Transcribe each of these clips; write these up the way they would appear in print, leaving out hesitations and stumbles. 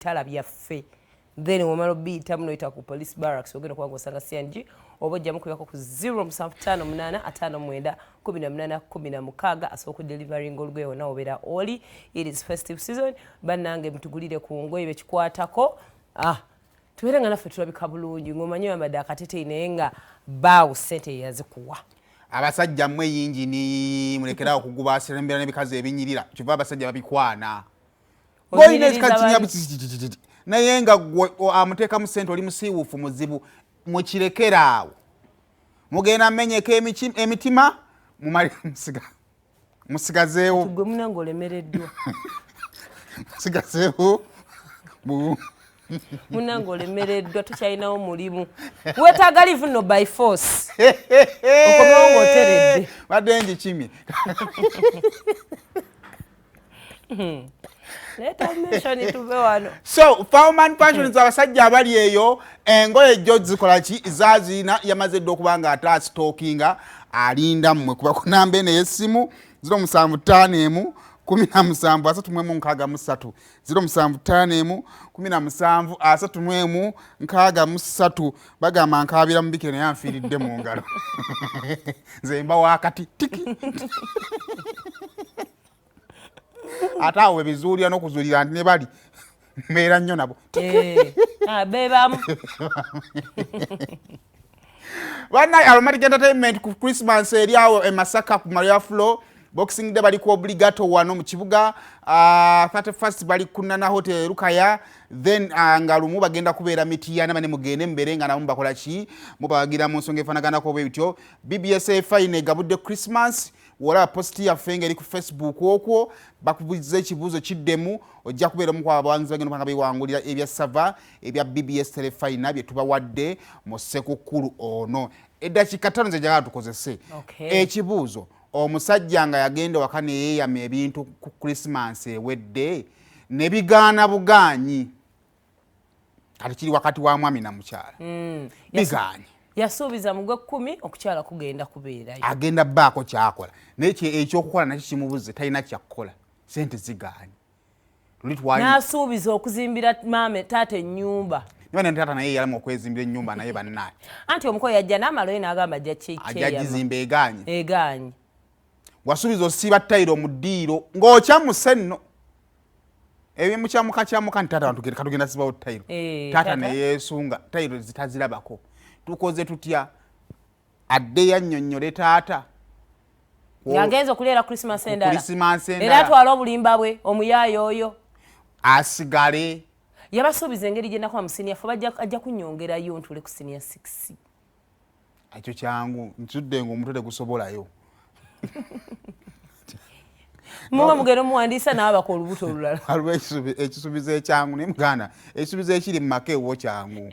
Ebitala byaffe. Then womala obiyitamu noyita ku police barracks, ogenda okuba nga osanga CNG, oba ojja mukubirako ku 0758 59 18 16. Asobola okudeliveringa olugoye wonna obeera oli. It is festive season, bannange, mutugulire ku ngoye bekikwatako. Ah, tubeere nga naffe tulabika bulungi, ng'omanyi oyambadde akateteyi naye nga baawo sente yeyazikuwa. Abasajja mmwe yingini, mulekerawo okugubaasira embeera n'ebikazi ebinyirira. Kyova abasajja babikwana. Ng'olina ekikazi kinya, naye nga gwe amuteekamu sente, oli musiiwuufu muzibu. Mukirekera awo, mugenda menyeka emitima, mumale musigazeewo. Gwe munange olemereddwa. Musigazeewo. Munange olemereddwa, tukyalinawo mulimu, weetaaga leave no by force, okomewo ng'oteredde. Badde ngikimye. Leeta mission, tuve wano. So Foreman Fashions, abasajja abali eyo, engoye jjo zikola ki? Zaziina yamaze dde okuba nga ate asitookinga, alinda mmwe. Kuba ku namba eno ey'essimu 0751 17 31 63, 0751 17 31 63. Bagamba nkaabira mubikire naye anfiiridde mu ngalo. Nze mba wakati tiki, ate awo webizuulira n'okuzuulira nti ne bali mbeera nnyo nabo. Eh, ah, bebamu. Bannaye, Aromatic Entertainment ku Christmas eri awo e Masaka ku Maria Flo. Boxing Day bali ku Obligato wano mu kibuga. 31st bali ku Nana Hotel Lukaya. Then nga lumu bagenda kubeera Mitiyana. Bane mugende mubeere nga nabo mubakola ki, mubawagira mu nsonga efaanaganako bwe bityo. BBSA fine egabudde Christmas. Wolaba post yaffe ng'eri ku Facebook okwo, bakubuuliza ekibuuzo kiddemu, ojja kubeera omu ku abawanguzi bagenda okubanga bewangulira ebya sava ebya BBS Terefayina bye tubawadde mu Sekukkulu ono. Eddakiika 5 ze njagala tukozese. Ekibuuzo: omusajja nga yagenda waka neyeeyama ebintu ku Christmas ewedde ne bigaana bugaanyi, kati kiri wakati wa mwami na mukyala, bigaanyi. Yasuubiza mu gw'ekkumi okukyala kugenda kubeerayo. Agenda baako kyakola, naye ekyokukola nakyo kimubuze, talina kyakukola, sente zigaanyi. Luli twali N'asuubiza okuzimbira maama taata ennyumba. Niba ne taata naye yalamu okwezimbira ennyumba, naye bannaye. Anti omuko yajja n'amala oyo n'agamba ajja ajja gizimba, egaanye. Egaanye. Wasuubiza osiiba tayiro mu ddiiro ng'okyamuse nno ebimukyamuka kyamuka nti taata katugenda sibawo tayiro. Eh, taata taata. Neyeesunga tayiro zitazirabako. Tukoze tutya? Adde yannyonnyole taata. Ng'agenza okuleera Christmas endala. Christmas era endala. Atwala obulimba bwe omuyaayo oyo. Asigale. Yabasuubiza engeri gye nakuba mu senior four ajja kunyongerayo ntule ku senior six. Ekyo kyangu, nsudde nga omutwe tegusobolayo. Muba mugenda omuwandiisa naabaka olubuto olulala. Waliwo ekisuubizo ekyangu, naye muganda, ekisuubizo ekiri mu maka ewo kyangu,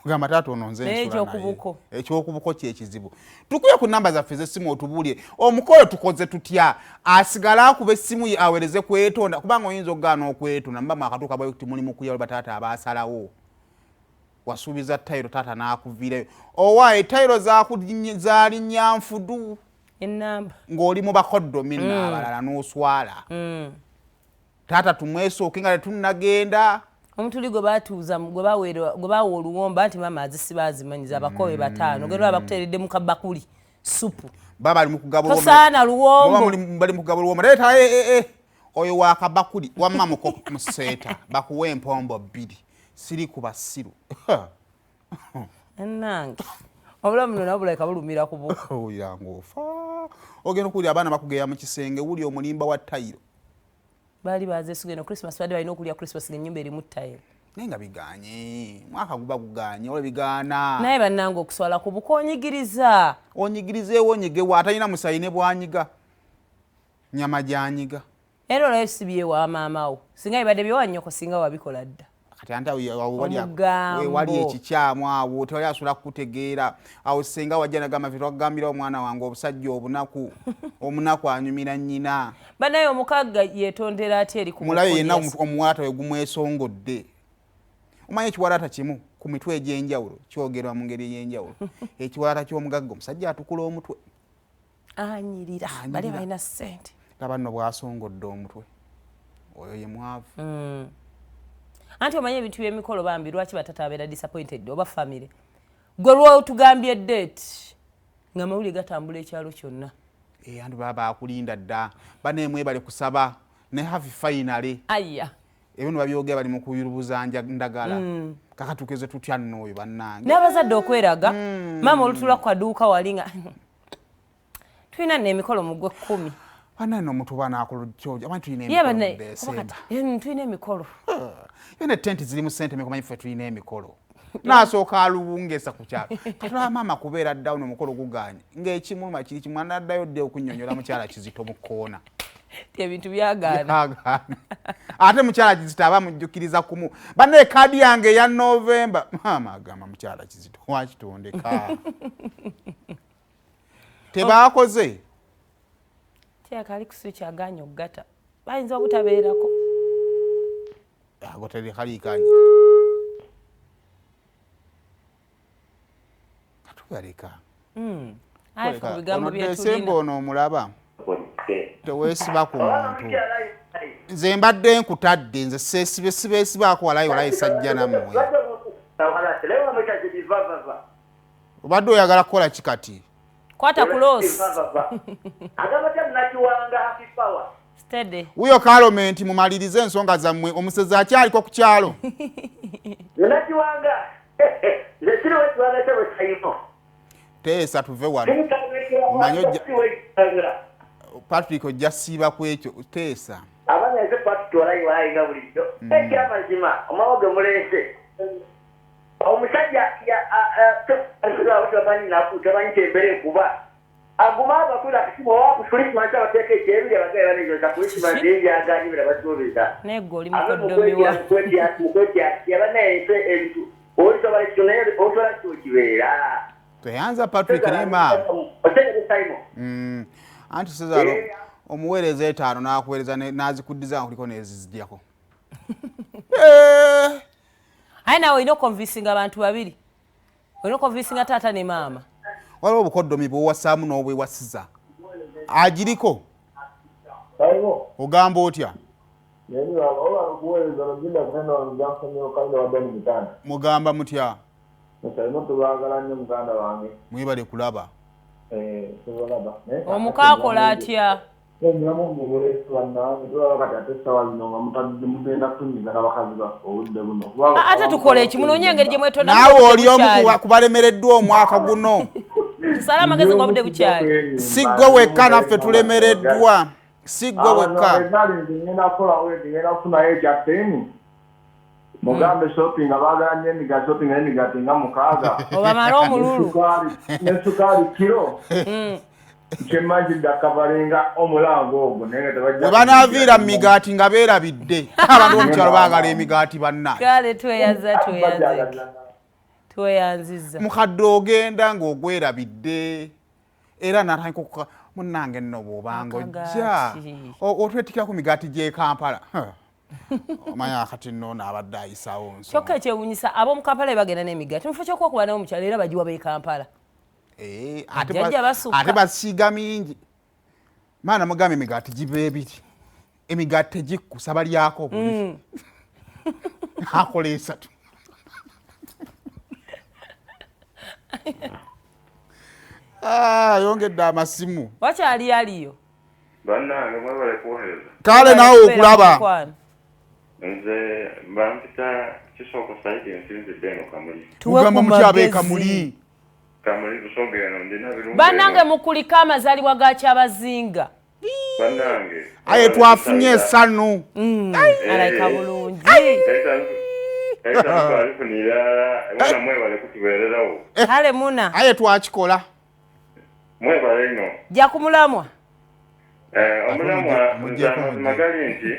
ogamba taata ono nze Naye nsula naye. Ekyokubuko. Ekyokubuko kyekizibu. Tukube ku namba zaffe ez'essimu otubuulire omukolo tukoze tutya. Asigale akuba essimu ye awereze kwetonda, kubanga oyinza okugaana okwetonda muba mwakatuuka bwe kuti muli mukuya bataata abaasalawo. Wasuubiza tayiro, taata n'akuviirayo. Owaaye, tayiro zaalinnya nfudu. Enamba. Ng'oli mu bakoddomi nno abalala n'oswala. Taata tumwesooke nga tetunnagenda. Omutuli gwe batuuza gwe bawa oluwomba nti maama azisiba azimanyiza abakobe bataano, ogenda olaba bakuteeredde mu kabakuli supu. Baba bali mu kugaba oluwombo. Tosaana luwombo. Baba bali mu kugaba oluwombo. Leeta, eh, eh, eh. Oyo wa kabakuli wamma muko museeta bakuwa empombo bbiri, siri ku basiru. Nange obulamu buno nabwo bulabika bulumira ku buko. Owulira ng'ofa, ogenda okuwulira abaana bakugeya mu kisenge, wuli omulimba wa tayiro. Baali bazeesuga eno Christmas, badde balina okulya Christmas ng'ennyumba erimu tayiro. Naye nga biganye, mwaka guba guganye olwo bigaana. Naye bannange, okuswala ku buko, onyigiriza. Onyigirizeewo, onyigewo, atalina musayi ne bwanyiga nyama gyanyiga. Era olwayo si byewa maama wo, singa bibadde byewa nnyoko singa wabikola dda. Kati ante awo Omugambo. Wewali ekikyamu awo, tewali asobola kukutegeera awo. Senga wajja nagamba fe twakugambira omwana wange obusajja obunaku, omunaku anyumira nnyina. Banaye, omukagga yetondera atya eri ku Mulayo buko? Yenna. Yes. Omuwalaata we gumwesongodde. Omanyi ekiwalaata kimu ku mitwe egy'enjawulo kyogerwa mu ngeri ey'enjawulo. Ekiwalaata ky'omugagga, omusajja atukula omutwe. Anyirira. Anyirira. Bali balina ssente. Laba nno bw'asongodde omutwe, oyo ye mwavu. Anti omanye ebintu by'emikolo bambi, lwaki batata abeera disappointed oba family? Gwe lwotugambye date ng'amawulire gatambula ekyalo kyonna. Eh, anti baba bakulinda dda. Banemwe bali kusaba ne happy finally. Aya. Ebyo no babyogera bali mu kuyurubuza ndagala. Kakatukeze tutya nno oyo bannange. N'abazadde okweraga. Maama olutula ku kaduuka wali nga tulina nno emikolo mu gwe 10. Bannange no omuntu oba anaakola kyojo, amanyi tulina Ye emikolo banne, mu December. Tulina emikolo. Yona tenti ziri mu ssente mmeka, omanyi ffe tulina emikolo. N'asooka alubungesa ku kyalo. Katulaba maama kubeera down omukolo gugaanye. Ng'ekimuluma kiri kimu, anaddayo ddi okunnyonnyola mukyala Kizito mu kkoona. Ti ebintu byagaana. Byagaana. Ate mukyala Kizito aba amujjukiriza kumu. Bannaye kaadi yange eya November. Maama agamba mukyala Kizito wakitondeka. Tebaakoze. Kyeyaka ali ku switch agaanye okugata. Bayinza obutabeerako. Ago teri kaliikanye. Katubaleka. Aye, ku bigambo Ono bye Desemba tulina. ono omulaba. Teweesiba ku muntu. Nze mbadde nkutadde, nze seesibe sibeesibaako walayi walayi sajja nammwe. Obadde oyagala kukola ki kati? Kwata ku loss. Steady. Wuyo Kalomenti, mumalirize ensonga zammwe, omusezi akyaliko ku kyalo. Teesa tuve wano. Mmanyi ojja Patrick ojja siiba ku ekyo, teesa. Abaana nze Patrick walayi walayi nga bulijjo. Ekyamazima omwawo gwe muleese. Omusajja tamanyi naku, tamanyi kyembere nkuba. Aguma abakula akasimu owa ku Christmas abateeka ekyebiri abagaye banejoza Christmas ebyagaanyi bira basuubiza. Naye gwe oli mukoddomi wa. Mukwetya bannaye ensi ebintu osobola kino naye osobola kyokibeera. Tweyanza Patrick ne maama. Otegere Simon. Anti Cesaro omuweereza 5 n'akuweereza n'azikuddiza nga kuliko n'ezizijjako. Aye naawe olina okukonvinsinga abantu babiri. Olina okukonvinsinga taata ne maama. Waliwo obukoddomi bw'owasaamu n'obwewasiza. Agiriko. Ogamba otya? Mugamba mutya? Mwebale kulaba. Omuka akola atya? Ate tukola eki? Munoonye engeri gye mwetonda. Naawe oli omu kubalemereddwa omwaka guno. Tusale amagezi ng'obudde bukyali. Si ggwe wekka, naffe tulemereddwa. Si ggwe wekka. Mugambe shopping abaagala nnyo emigaati, shopping n'emigaati nga 6. Obamale omululu. Ne sukaali kiro. Kyemmanyi kidda kabalenga omulango ogwo, naye nga tebajja Bwe banaaviira mu migaati nga beerabidde. Abantu b'omu kyalo baagala emigaati bannange. Kale tweyanza, tweyanze. Tweyanzizza. Mukadde ogenda ng'ogwerabidde. Era n'atandika okuka munnange nno bw'obanga ojja. Akagaati. Otwetikira ku migaati gy'e Kampala. Omanyi akati nno ono abadde ayisaawo nsonga. Kyokka ekyewuunyisa ab'omu Kampala be bagenda n'emigaati. Mu kifo ky'okuba nabo mu kyalo era bagiwa b'e Kampala. Jjajja basukka. Ate basiiga mingi. Maana mugambe emigaati giba ebiri. Emigaati tegikkusa, balyako obuli. Akola 3. Ayongedde amasimu. Wakyali aliyo? Bannange mwebale kuweereza. Kale naawe okulaba. Mukwano. Nze bampita Kisoko Saidi, nsinzidde eno Kamuli. Tuwe Mugamba ku mutya ab'e magezi. Kamuli? Kamuli Busoga eno ndina birungi Bannange eno. mukulike amazaalibwa ga Kyabazinga. Bannange. Aye twafunye essanyu. Alayika bulungi. Eka alifunira, mwana mwebale kutubeererawo. Kale muna. Aye twakikola. Mwebale nnyo. Jja ku mulamwa. Omulamwa Mujje, nze amazima mujje. gali nti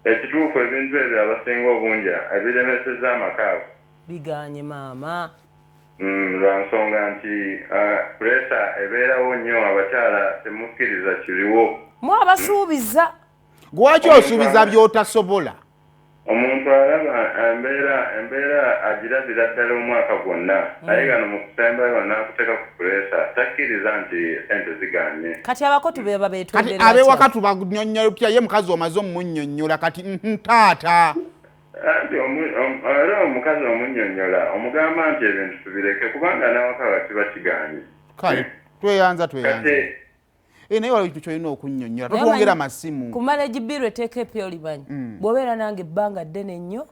ekituufu ebintu ebyo abasinga obungi ebiremesezza amaka ago. Biganye maama. Lwa nsonga nti puleesa ebeerawo nnyo, abakyala temukkiriza kiriwo. Mwe abasuubiza. Lwaki osuubiza by'otasobola? Omuntu alaba embeera agirabira ddala omwaka gwonna, naye gano mu kusembayo n'akuteeka ku puleesa, takkiriza nti ssente ziganye. Kati abako tubeeba beetondera Kati ab'ewaka batya? tubannyonnyola tutya? Ye mukazi omaze omunnyonnyola kati, taata. Anti era omukazi omunnyonnyola, omugamba nti ebintu tubireke kubanga n'awaka kiba kigaanye. Kale tweyanza, tweyanza. Kati Eh, naye waliwo ekintu kyolina okunnyonnyola, Naye totwongera omanyi, masimu. Ku marriage bill, eteeka epya olimanyi, bw'obeera nange ebbanga ddene nnyo,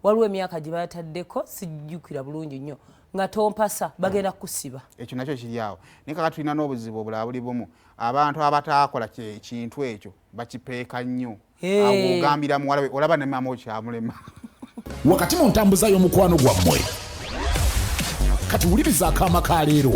waliwo emyaka gye bataddeko, sijjukira bulungi nnyo, nga tompasa bagenda kukusiba. Ekyo nakyo kiri awo, naye kaka tulina n'obuzibu obulala buli bumu. Abantu abataakola kintu ekyo bakipeeka nnyo. Awo ogambira muwala we, olaba ne maama okyamulema. Wakati mu ntambuza y'omukwano gwammwe, kati wuliriza akaama ka leero.